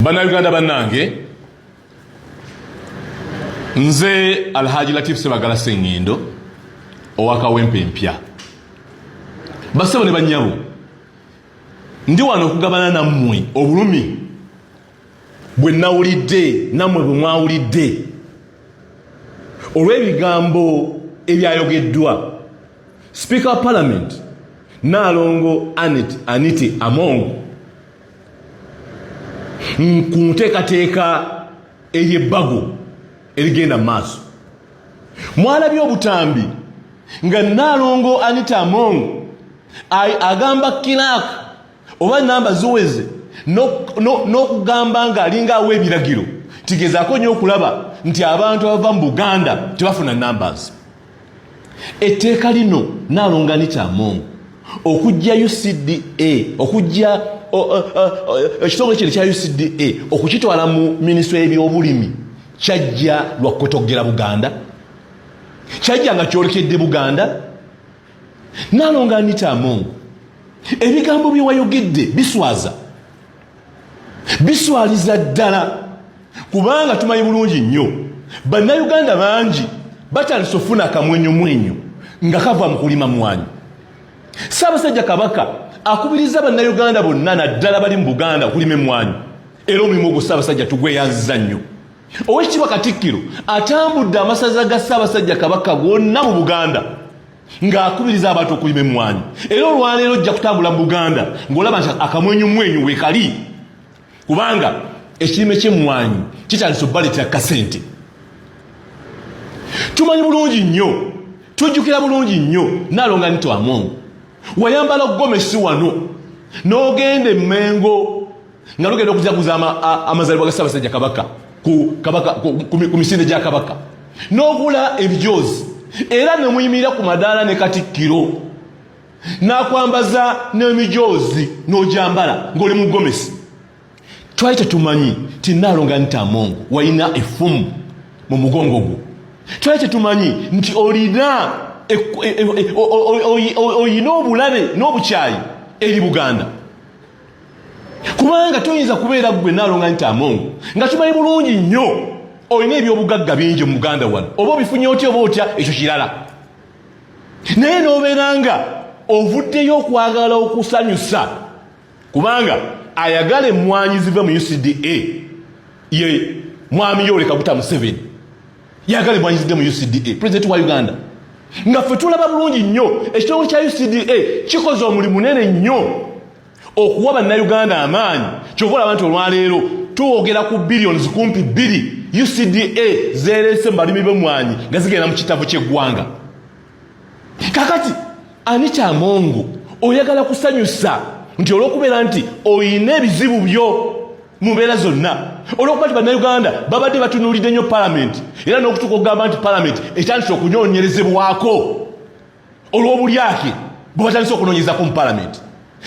Bannayuganda bannange, nze Alhaji Latif Sebagala Sengendo owa Kawempe Empya. Basebo ne bannyabo, ndi wano okugabana nammwe obulumi bwe nawulidde nammwe bwe mwawulidde olw'ebigambo ebyayogeddwa Sipiika wa Palamenti Nnaalongo Annet Anite Among ku nteekateeka ey'ebbago erigenda mu maaso. Mwalabye obutambi nga Nnaalongo Anita Among agamba kiraaka oba namba ziweze n'okugamba ng'alinga awa ebiragiro nti gezaako nnyo okulaba nti abantu abava mu Buganda tebafuna numbers. Etteeka lino Nnaalongo Anita Among okujja UCDA, okujja ekitongole kino kya UCDA okukitwala mu minisitule y'ebyobulimi, kyajja lwa kukotogera Buganda, kyajja nga kyolekedde Buganda. Nnaalongo Anita Among, ebigambo bye wayogedde biswaza, biswaliza ddala, kubanga tumanyi bulungi nnyo Bannayuganda bangi batandise okufuna akamwenyumwenyu nga kava mu kulima mwanyi. Ssaabasajja Kabaka akubiriza Bannayuganda bonna, naddala bali mu Buganda, okulima emmwanyi, era omulimu ogwo Ssaabasajja tugweyanziza nnyo. Owekitiibwa Katikkiro atambudde amasaza ga Ssaabasajja Kabaka gonna mu Buganda ng'akubiriza abantu okulima emmwanyi, era olwaleero ojja kutambula mu Buganda ng'olaba nti akamwenyumwenyu wekali, kubanga ekirime ky'emmwanyi kitandise obbaleetera kasente. Tumanyi bulungi nnyo, tujjukira bulungi nnyo, Nnaalongo Anita Among, wayambala gomesi wano n'ogenda Emmengo nga lugenda okujaguza amazaalibwa ga Ssaabasajja Kabaka ku misinde gya Kabaka, n'ogula ebijoozi era ne muyimirira ku madaala ne Katikkiro n'akwambaza n'emijoozi n'ogyambala ng'oli mu gomesi. Twali tetumanyi nti Nnaalongo Anita Among walina effumu mu mugongo gwo. Twali tetumanyi nti olina oyina obulabe n'obukyayi eri Buganda, kubanga toyinza kubeera ggwe Nnaalongo Anita Among nga tumanyi bulungi nnyo olina ebyobugagga bingi mu Buganda wano, oba obifunye otya oba otya, ekyo kirala, naye n'obeera nga ovuddeyo okwagala okusanyusa, kubanga ayagala emmwanyi zive mu UCDA ye Mwami Yoweri Kaguta Museveni, yagala emmwanyi zidde mu UCDA, pulezidenti wa Uganda, nga ffe tulaba bulungi nnyo ekitongole kya UCDA kikoze omulimu munene nnyo okuwa Bannayuganda amaanyi. Kyova olaba nti olwaleero tuwogera ku billions kumpi 2 UCDA zeerese mu balimi b'emmwanyi nga zigenda mu kitavu ky'eggwanga. Kakati Anita Among oyagala kusanyusa nti olw'okubeera nti oyina ebizibu byo mu mbeera zonna, olw'okuba nti Bannayuganda babadde batunuulidde nnyo palamenti, era n'okutuuka okugamba nti palamenti etandise okunoonyerezebwako olw'obulyake bwe batandise okunoonyezako mu palamenti.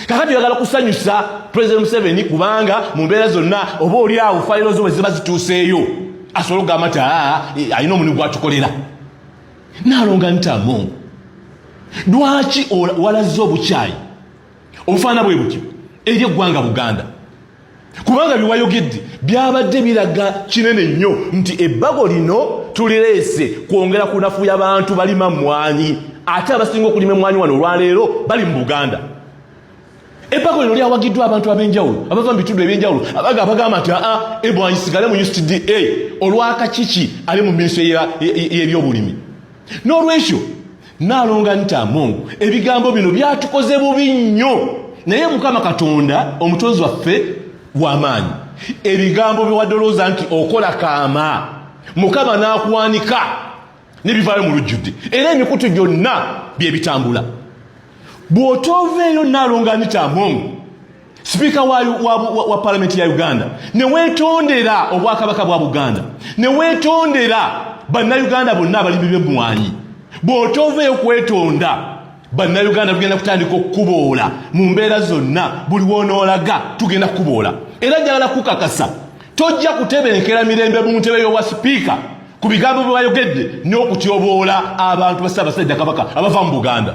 Kakati oyagala kusanyusa President Museveni, kubanga mu mbeera zonna oba oli awo fayiro zo bwe ziba zituuseeyo asobole okugamba nti alina omulimu gwatukolera. Nnaalongo Anita Among, lwaki walazze obukyayi obufaana bwe butyo eri eggwanga Buganda? Kubanga byewayogedde byabadde biraga kinene nnyo nti ebbago lino tulireese kwongera kunafuya bantu balima mmwanyi, ate abasinga okulima emmwanyi wano olwaleero bali mu Buganda. Ebbago lino lyawagiddwa abantu ab'enjawulo abava mu bitundu ebyenjawulo, abaga abagamba nti aa, emmwanyi sigale mu UCDA olwakakiki ali mu minisitule y'ebyobulimi. N'olwekyo Nnaalongo Anita Among, ebigambo bino byatukoze bubi nnyo, naye Mukama Katonda omutonzi waffe w'amaanyi. Ebigambo byewadolooza nti okola kaama, Mukama n'akuwanika nebivaayo mu lujjudde, era emikutu gyonna byebitambula. Bw'otooveeyo Nnaalongo Anita Among, sipiika wa palamenti ya Uganda, ne weetondera obwakabaka bwa Buganda, ne weetondera Bannayuganda bonna abalimi b'emmwanyi, bw'otooveeyo kwetonda, Bannayuganda tugenda kutandika okukuboola mu mbeera zonna. Buli wonoolaga tugenda kukuboola, era njagala kukakasa tojja kutebenkera mirembe mu ntebe y'obwa sipiika ku bigambo bye bayogedde n'okutyoboola abantu ba Ssaabasajja Kabaka abava mu Buganda.